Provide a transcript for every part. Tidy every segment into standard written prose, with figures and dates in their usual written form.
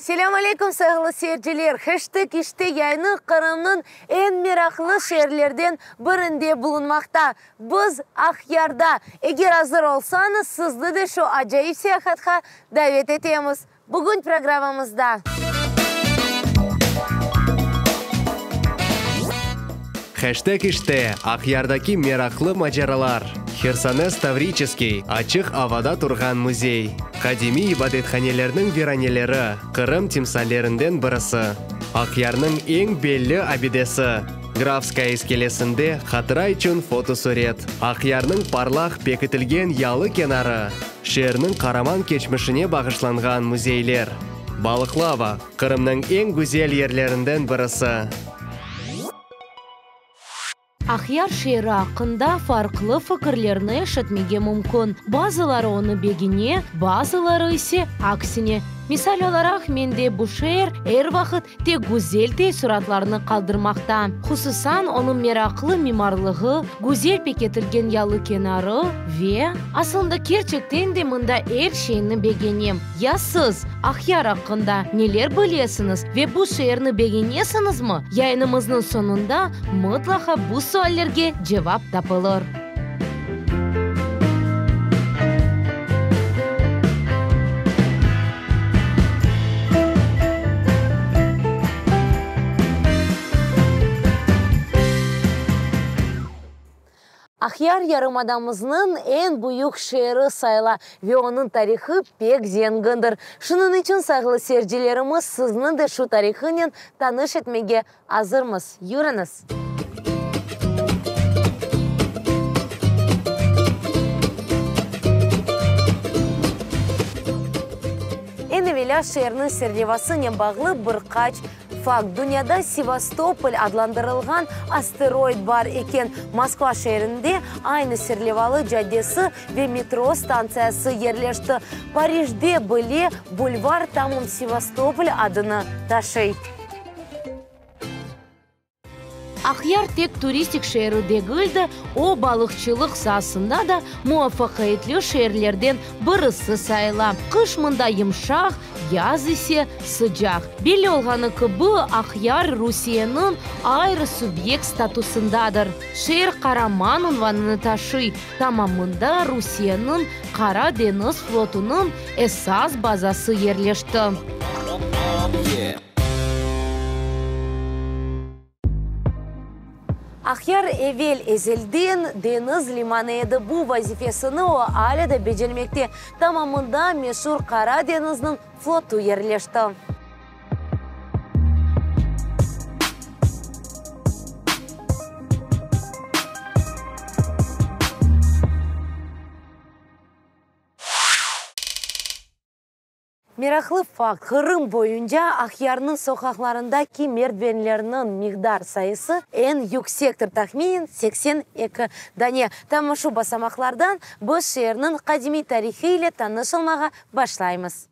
Selâm aleyküm, sayğılı seyirciler! Heşteg İşte yayını Qırımnıñ eñ meraqlı şeerlerden birinde bulunmaqta. Biz Aqyarda. Eger azır olsañız, sizni de şu acayip seyahatqa davet etemiz. Bugün programmamızda. Heşteg İşte, Aqyardaki meraqlı maceralar, Hersones Tavriçeskiy, açıq avada turğan müzey, qadimiy ibadethanelerniñ viraneleri, Qırım timsallerinden birisi, Aqyarnıñ eñ belli abidesi, Grafskaya iskelesinde hatıra içün fotosuret, Aqyarnıñ parlaq pekitilgen yalı kenarı, Şeerniñ qaraman keçmişine bağışlanğan müzeyler. Balıqlava, Qırımnıñ eñ güzel yerlerinden birisi. Aqyar şeeri aqqında farqlı fikirlerni eşitmege mümkün. Bazıları onı begene, bazıları ise aksine. Misal olaraq, mende bu şeer er vaqıt tek güzel teessuratlarnı qaldırmaqta. Hususan, onıñ meraqlı mimarlığı, güzel peketilgen yalı kenarı ve, aslında, kerçekten de mında er şeyni begenem. Ya siz, Aqyar aqqında neler bilesiñiz ve bu şeerni begenesiñizmi? Yayınımıznıñ soñunda mıtlaqa bu suallerge cevap tapılır. Aqyar yarımadamıznıñ eñ büyük şeeri sayıla ve onıñ tarihı pek zengindir. Şunıñ içün, sayğılı seyircilerimiz, sizni de şu tarihınen tanış etmege Azırmız, yürüñiz! Eñ evelâ şeerniñ serlevasınen bağlı bir qaç fakt. Dünyada Sevastopol adlandırılğan asteroid bar eken. Moskva şeerinde aynı serlevalı caddesi ve metro stantsiyası yerleşti. Parijde bile bulvar tamam Sevastopol adını taşıy. Aqyar tek turistik şeeri degil de, o, balıqçılıq saasında da muvafaqiyetli şeerlerden birisi sayıla. Qış mında yımşaq, yaz ise sıcaq. Belli olğanı kibi, Aqyar Rusiyeniñ ayrı subyekt statusındadır. Şeer qaraman unvanını taşıy, tamam mında Rusiyeniñ Qara deñiz flotunıñ esas bazası yerleşti. Aqyar evel ezelden deñiz limanı edi. Bu vazifesini o alâ da becermekte. Tamam mında meşur Qara deñizniñ flotu yerleşti. Meraqlı fakt, Qırım boyunca Aqyarnıñ soqaqlarındaki merdivenlerniñ miqdar sayısı eñ yüksektir, tahminen 82 dane. Tamam şu basamaqlardan biz şeerniñ qadimiy tarihi ile tanış olmağa başlaymız.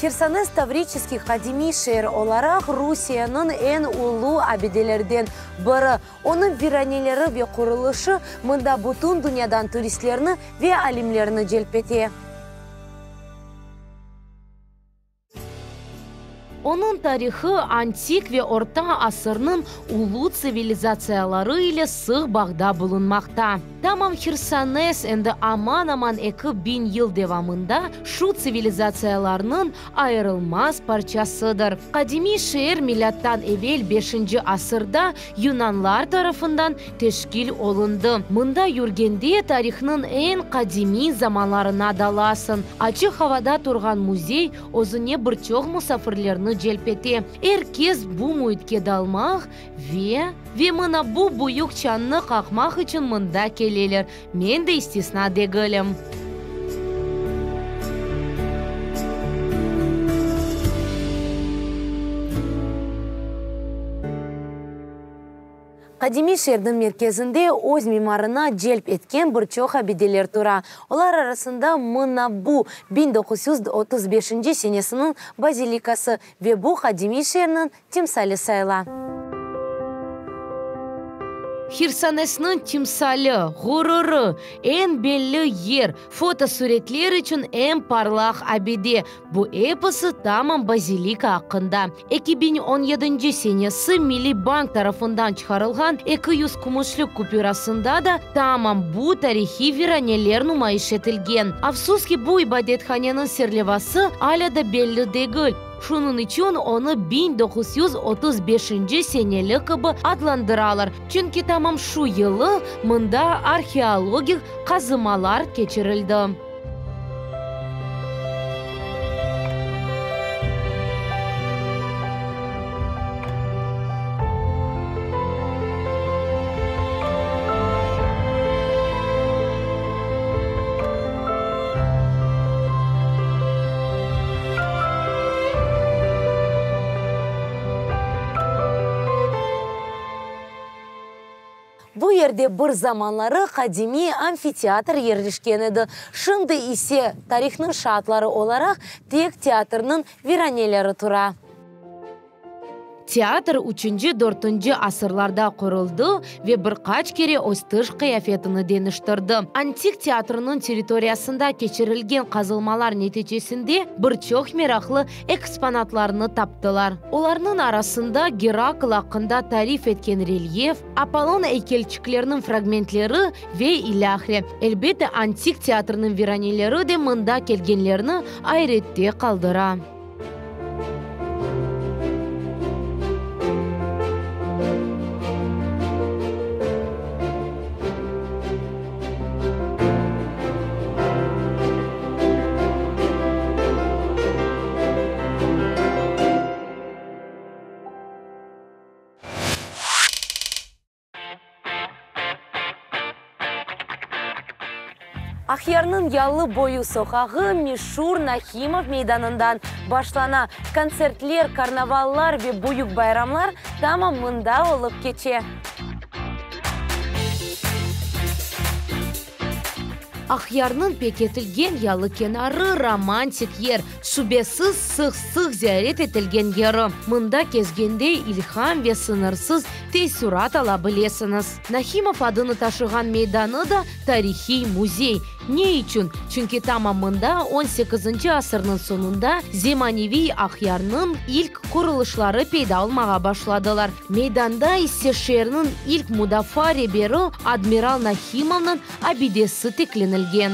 Hersones Tavriçeskiy qadimiy şeer olaraq Rusiyeniñ eñ ulu abidelerden biri. Onıñ viraneleri ve qurulışı mında bütün dünyadan turistlerni ve alimlerni celp ete. Onıñ tarihı antik ve orta asırnıñ ulu tsivilizatsiyaları ile sıq bağda bulunmaqta. Tamam Hersones endi aman-aman 2000 yıl devamında şu tsivilizatsiyalarnıñ ayırılmaz parçasıdır. Qadimiy şeer milâttan evel beşinci asırda yunanlar tarafından teşkil olundı. Mında yürgende tarihnıñ eñ qadimiy zamanlarına dalasıñ. Açıq avada turğan müzey özüne bir çoq musafirlerni celp ete. Er kes bu müitke dalmaq ve ve mına bu büyük çañnı qaqmaq içün mında keleler. Men de istisna degilim. Qadimiy şeerniñ merkezinde öz mimarına celp etken bir çoq abideler tura. Olar arasında mına bu, 1935-nci senesiniñ bazilikası ve bu qadimiy şeerniñ timsali sayıla. Hersonesniñ timsali, ğururı, eñ belli yer, fotosuretler içün eñ parlaq abide, bu episi tamam bazilika aqqında. 2017 senesi Milliy bank tarafından çıqarılğan 200 kümüşlik küpürasında da tamam bu tarihiy viraneler numayış etilgen. Afsus ki, bu ibadethaneniñ serlevası alâ da belli degil. Şunıñ içün onı 1935-nci seneli kibi adlandıralar, çünki tamam şu yılı mında arheologik qazımalar keçirildi. Bu yerde bir zamanları qadimiy amfiteatr yerleşken edi, şimdi ise tarihnıñ şaatları olaraq tek teatrniñ viraneleri tura. Teatr üçünci-dörtünci asırlarda quruldı ve bir qaç kere öz tış qıyafetini deñiştirdi. Antik teatrnıñ territoriyasında keçirilgen qazılmalar neticesinde bir çoq meraqlı eksponatlarnı taptılar. Olarnıñ arasında Gerakl aqqında tarif etken relyef, Apollon eykelçikleriniñ fragmentleri ve ilâhre. Elbette, antik teatrnıñ viraneleri de mında kelgenlerni ayrette qaldıra. Aqyarnıñ yalı boyu soqağı meşur Nahimov meydanından başlana. Kontsertler, karnavallar ve büyük bayramlar tamam mında olıp keçe. Aqyarnıñ pekitilgen yalı kenarı romantik yer, şübesiz sıq-sıq ziyaret etilgen yeri. Mında kezgende ilham ve sıñırsız teessürat ala bilesiñiz. Nahimov adını taşığan meydanı da tarihiy müzey. Ne içün? Çünki tamam mında on sekizinci asırnıñ soñunda zemaneviy Aqyarnıñ ilk qurulışları peyda olmağa başladılar. Meydanda ise şeerniñ ilk mudafaa reberi admiral Nahimovnıñ abidesi tiklenilgen.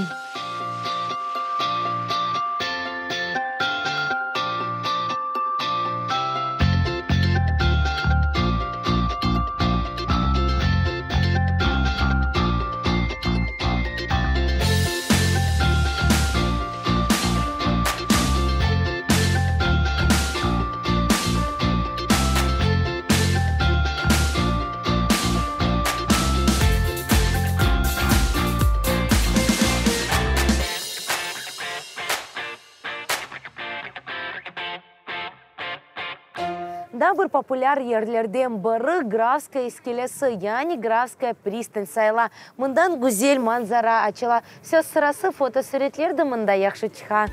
Daa bir populâr yerlerden biri Grafskaya iskelesi, yani Grafskaya pristan sayıla. Mından güzel manzara açıla. Söz sırası, fotosüretler de mında yahşı çıqa.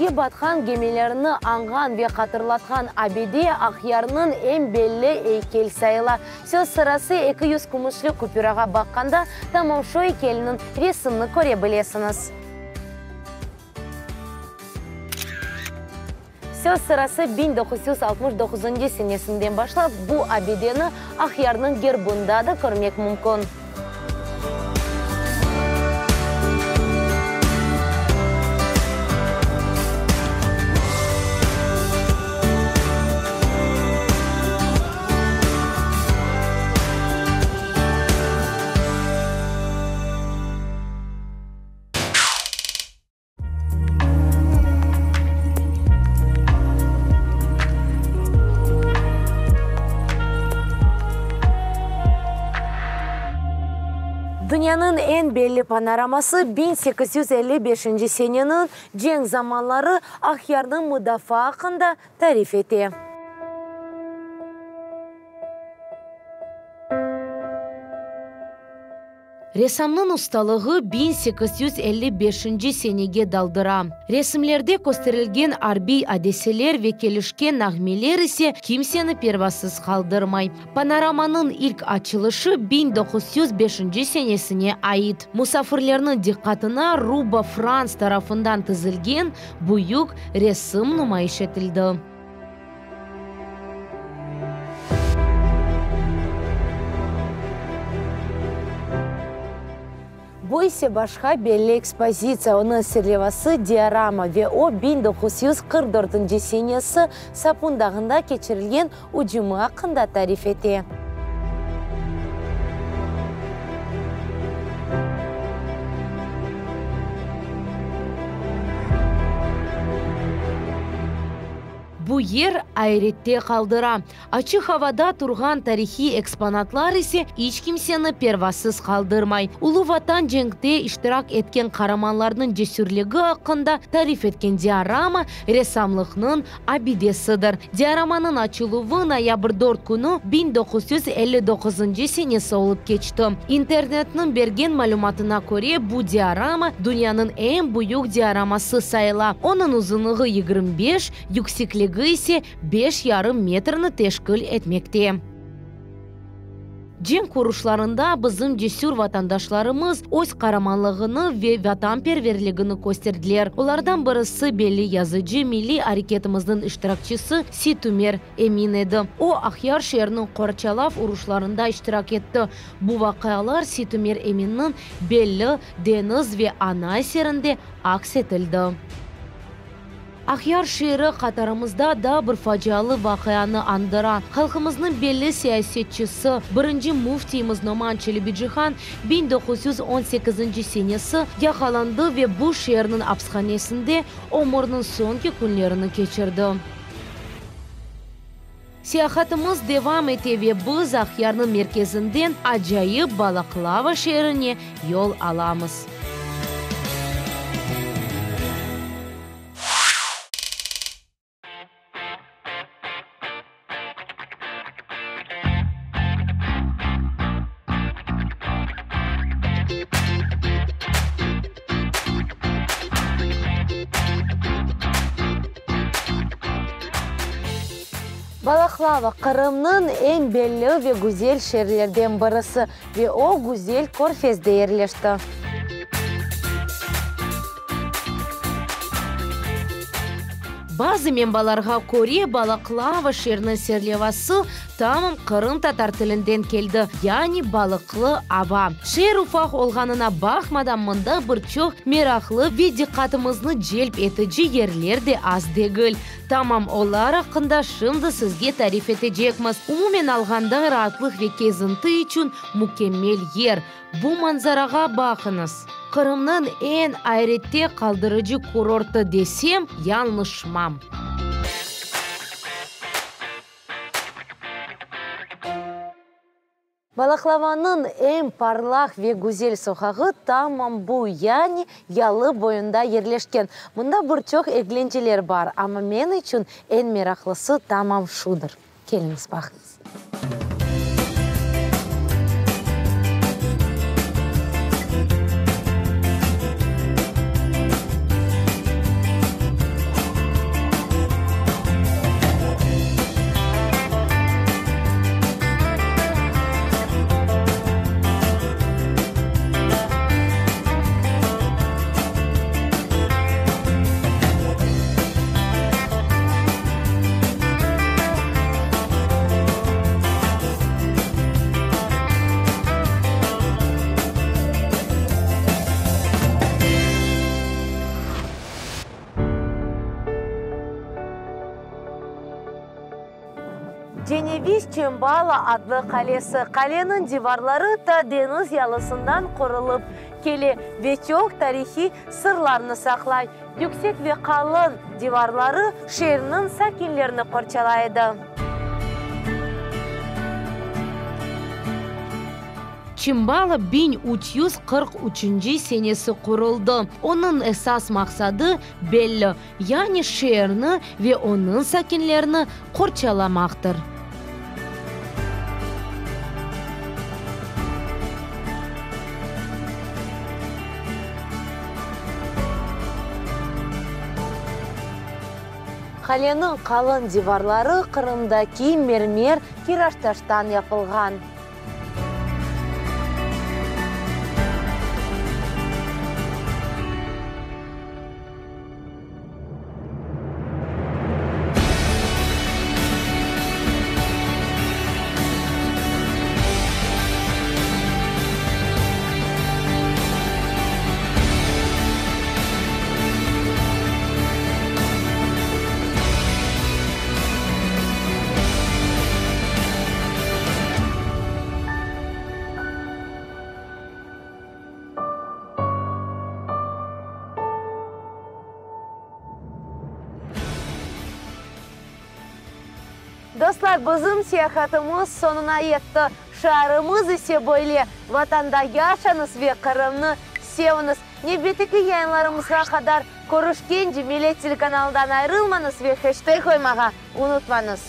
Deñizge batqan gemilerni añğan ve hatırlatqan abide Aqyarnıñ eñ belli eykel sayıla. Söz sırası, 200 kümüşli küpürağa baqqanda, tamam şu eykelniñ resimini köre bilesiñiz. Söz sırası, 1969 senesinden başlap bu abideni Aqyarnıñ gerbında da körmek mümkün. Dünyanıñ eñ belli panoraması 1855 seneniñ cenk zamanları Aqyarnıñ mudafaa aqqında tarif ete. Ressamnıñ ustalığı 1855 senege daldıra. Resimlerde kösterilgen arbiy adiseler ve kelişken nağmeler ise kimseni pervasız qaldırmay. Panoramanıñ ilk açılışı 1905 senesine ait. Musafirlerniñ diqqatına Ruba Frans tarafından tizilgen büyük resim numayış etildi. Bu ise başqa belli ekspozitsiya, onıñ serlevası Diorama ve o 1944 senesi Sapun dağında keçirilgen ücümi aqqında tarif ete. Bu yer ayrette qaldıra. Açıq avada turğan tarihiy eksponatlar ise iç kimseni pervasız qaldırmay. Ulu Vatan cenkte iştirak etken qaramanlarnıñ cesürligi aqqında tarif etken diorama ressamlıqnıñ abidesidir. Dioramanıñ açıluvı noyabr dört künü 1959 senesi olıp keçti. İnternetniñ bergen malümatına köre, bu diorama dünyanıñ eñ büyük dioraması sayıla, onıñ uzunlığı 25, yüksekligi ise beş yarım metrni teşkil etmekte. Cenk uruşlarında bizim cesür vatandaşlarımız öz qaramanlığını ve vatanperverligini kösterdiler. Olardan birisi belli yazıcı, milliy areketimizniñ iştirakçisi Seytumer Emin edi. O, Aqyar şeeriniñ qorçalav uruşlarında iştirak etti. Bu vaqialar Seytumer Eminniñ belli Deñiz ve ana eserinde aks etildi. Aqyar şeeri qatarımızda daa bir facialı vaqianı añdıra. Halqımıznıñ belli siyasetçisi, birinci müftiyimiz Noman Çelebicihan 1918 senesi yaqalandı ve bu şeerniñ apshanesinde ömürniñ soñki künlerini keçirdi. Seyahatımız devam ete ve biz Aqyarnıñ merkezinden acayip Balaqlava şeerine yol alamız. Balaqlava, Qırımnıñ eñ belli ve güzel şeerlerden birisi ve o güzel körfezde yerleşti. Bazı menbalarğa köre, Balaqlava şeeriniñ serlevası tamam qırımtatar tilinden keldi, yani balıqlı ava. Şeer ufaq olğanına baqmadan, mında bir çoq meraqlı ve diqqatımıznı celp etici yerler de az degil. Tamam olar aqqında şimdi sizge tarif etecekmiz. Umumen alğanda, raatlıq ve kezinti içün mükemmel yer. Bu manzarağa baqıñız! Qırımnıñ eñ ayrette qaldırıcı kurortı desem, yañlışmam. Balaqlavanıñ eñ parlaq ve güzel soqağı tamam bu, yani yalı boyunda yerleşken. Mında bir çoq eglenceler bar, amma men içün eñ meraqlısı tamam şudır. Keliñiz, baqıñız. Nefis Çembala adlı qalesi. Qaleniñ divarları ta deñiz yalısından qorulıp kele ve çoq tarihiy sırlarnı saqlay. Yüksek ve qalın divarları şeerniñ sakinlerini qorçalay edi. Çimbala 1343 senesi quruldı. Onıñ esas maqsadı belli, yani şeerni ve onıñ sakinlerini qorçalamaqtır. Qaleniñ qalın divarları Qırımdaki mermer kiraçtaştan yapılğan. Dostlar, bizim seyahatımız soñuna yetti. Şiarımız ise böyle, Vatanda yaşañız ve Qırımnı seviñiz! Nevbetteki yayınlarımızğa qadar körüşkence, Millet telekanalından ayrılmañız ve heşteg qoymağa unutmañız!